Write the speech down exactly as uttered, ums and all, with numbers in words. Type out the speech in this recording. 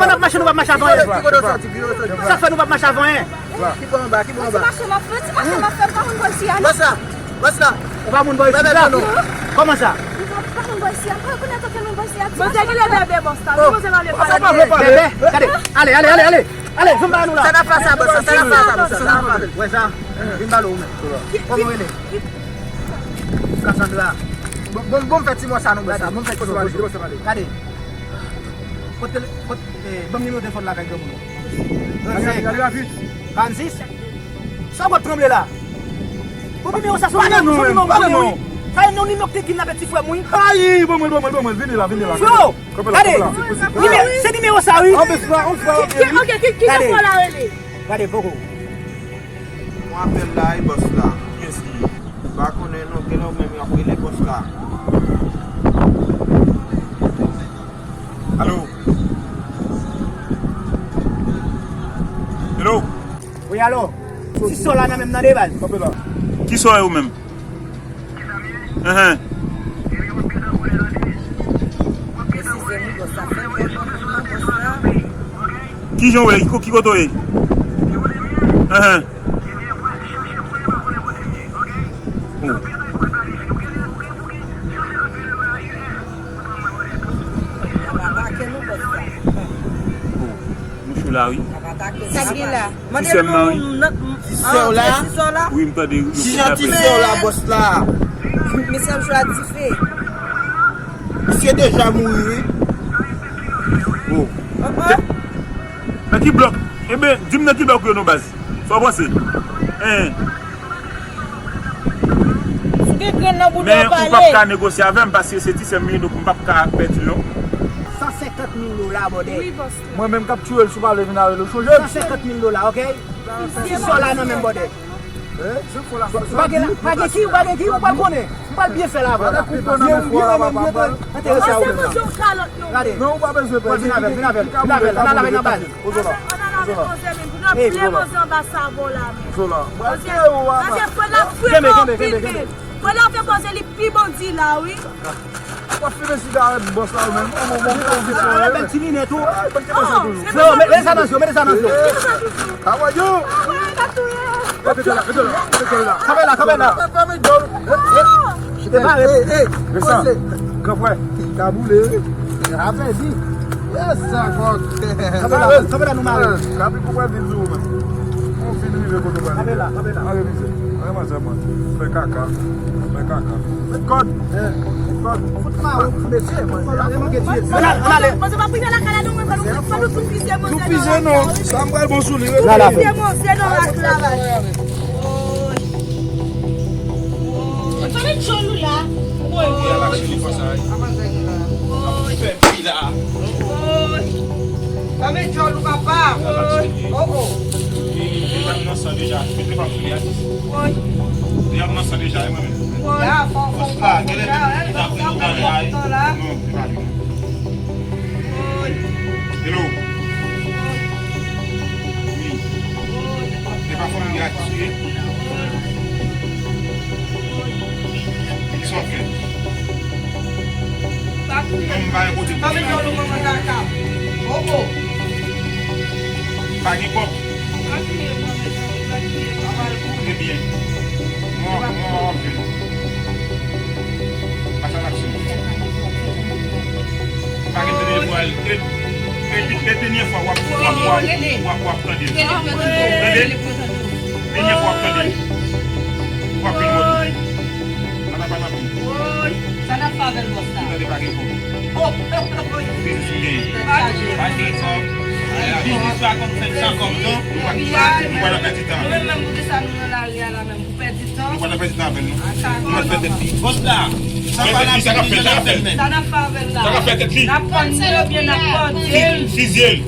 Kòman n ap mache, nou p ap mache avan anyen? Sa k fè nou p ap mache avan anyen? Ki bò anba, ki bò anba? Ti mache m ap fè, ti mache m ap fè, m pa konn bò isi a, non. Bòs la, bòs la. Ou pa moun bò isi la? Kòman sa? M pa, m pa konn bò isi a, m pa rekonèt okenn moun bò isi a. Ti mache m ap fè. Bèbè, bòs la, nou poze pale, pale. Bèbè, gade. Ale, ale, ale, ale. Ale, vin ba nou la. Sa n ap fè sa, bòs la, sa n ap fè sa, bòs la, sa n ap fè. Wè sa? Vin ba nou, ou menm. Kòman w rele? Cassandra. Bon, bon, bon, fè ti mò sa, non, bòs la. Bon, fè ti mò sa. Gade. Kote, kote, eh, ban m nimewo telefòn lakay granmoun ou. Trannsenk. Karannsis. Sa w ap tranble la? Bon, nimewo sa, se yon nimewo, se yon nimewo m konnen, wi. Sa e non nimewo ki te kidnape ti frè m, wi. Ay, ban mwen, ban mwen, ban mwen. Vini la, vini la. Flo, kanpe la, gade. Kanpe la. Nimewo, se nimewo sa, wi. Anbe fwa, on fwa, ok, wi. Ok, ki, ki nimewo la rele? Gade, poko. Mwen apèl la, e bòs la. Kiyès li ye? M pa konnen non, genlè ou menm y ap rele bòs la. Alo? Hello? Wi, alo. Ti sò la nan menm nan de baz. Kanpe la. Ki sò e ou menm? Enhen. Ki jan w ye? Ki ko-, ki kote w ye? Enhen. Oh. Oh. Nou cho la, wi. Sa k gen la? Ti sè m nan, wi. Ti sè w la? Wi, m tande yo kidnape. Ti sè w la, bòs la. Misye ap jwe ak dife. Misye deja mouri, wi. Oh. Nan ki blòk? Eben, di m nan ki blòk ou ye non, baz. Sa w panse? Hein. Si w gen grenn nan bouda w, pale. Men ou p ap ka negosye avè m paske se ti sè m li ye, donk m p ap ka pèdi l non. San senkant mil dola, bòdè. Wi, bòs la. Mwen menm k ap tiye l, si w pa vle vin avè l, ou chonje m. San senkant mil dola, ok? Ti sò la nan men m, bòdè. Hein? Ou pa gen, pa gen ki, ou pa gen ki, ou pa konnen. M pral byen fè l avè w la. Vye, vye, vye, vye, enterese a ou menm nan. Gade. Non, ou pa bezwen pè. Vin avè l, vin avè l, vin avè l. Ann al avè l nan baz. Ann al avè manzè menm, pou n ap plen manzè anba savon la menm. Manzè, manzè, fò n ap fwe anpil menm. Fò n ap fwe manzè li pi bandi la, wi. W ap fimen sigarèt bòs la ou menm. An bon, bon, bon, bon, bon. Bèl ti linèt ou. Flo, mete sa nan zye w, mete sa nan zye w. How are you? Mete la, mete la, mete la. Kanpe la, kanpe la. Hey, hey, hey, hey. Resan. Gran frè. Ka boule, wi. Apèdi. Yes, sa fòk. Kanpe la, kanpe la, nou mare. Kapi pou mwen vin sou ou menm. Ou fin rive kote w prale. Kanpe la, kanpe la. Mare mizè. Mare manzè mwen. Fè kaka. Fè kaka. Met kòd. Met kòd. Fout mawon pou mesye, manzè. Ann ale, ann ale. Manzè pa prive lakay la non, mwen, fò nou, fò nou tou fize manzè. Tou fize non. Sa m pral bon sou li, wi. Tou fize manzè nan rak la, baz. Woy. Woy. Tande djòl ou la. Woy, woy. Woy. Woy. Fè bri la. Woy. Tande djòl ou, papa. Woy. Oh, oh. Li, li t ap nan san deja. Mete pa pou li a. Woy. Li ap nan san deja, e mwen menm. Woy. Bòs la, genlè li t ap nan san deja, e. Non, li pa li. Hello. Wi. Se pa fanmi gratis ou ye? Kisa w ap fè? Non, m pa gen kote pou m ale. Pa gen kòb. Ebyen, mwen, mwen w ap jwenn. Pase nan aksyon. Pa gen tande vwa l. E, e, e dènye fwa w ap, w ap, w ap, w ap, w ap tande l. Tande? Dènye fwa w ap tande l. W ap vin wè tou. Pata pa nan kou. Sa n ap fè avè l, bòs la? Ou tande pa gen kòb. Biznis ou genyen. Pa gen kòb. Biznis la konn fèt san kòb, non? Nou pa, nou pa nan pèdi tan. Nou menm, menm, kote sa nou nan lari a la menm, pou pèdi tan. Nou pa nan pèdi tan avè l, non. Nou mèt fè tèt li. Bòs la. Sa pa nan pèdi tan avè l, men. Sa n ap fè avè l la? Sa n ap fè tèt li? N ap pann li oubyen n ap pann li? Fizye l.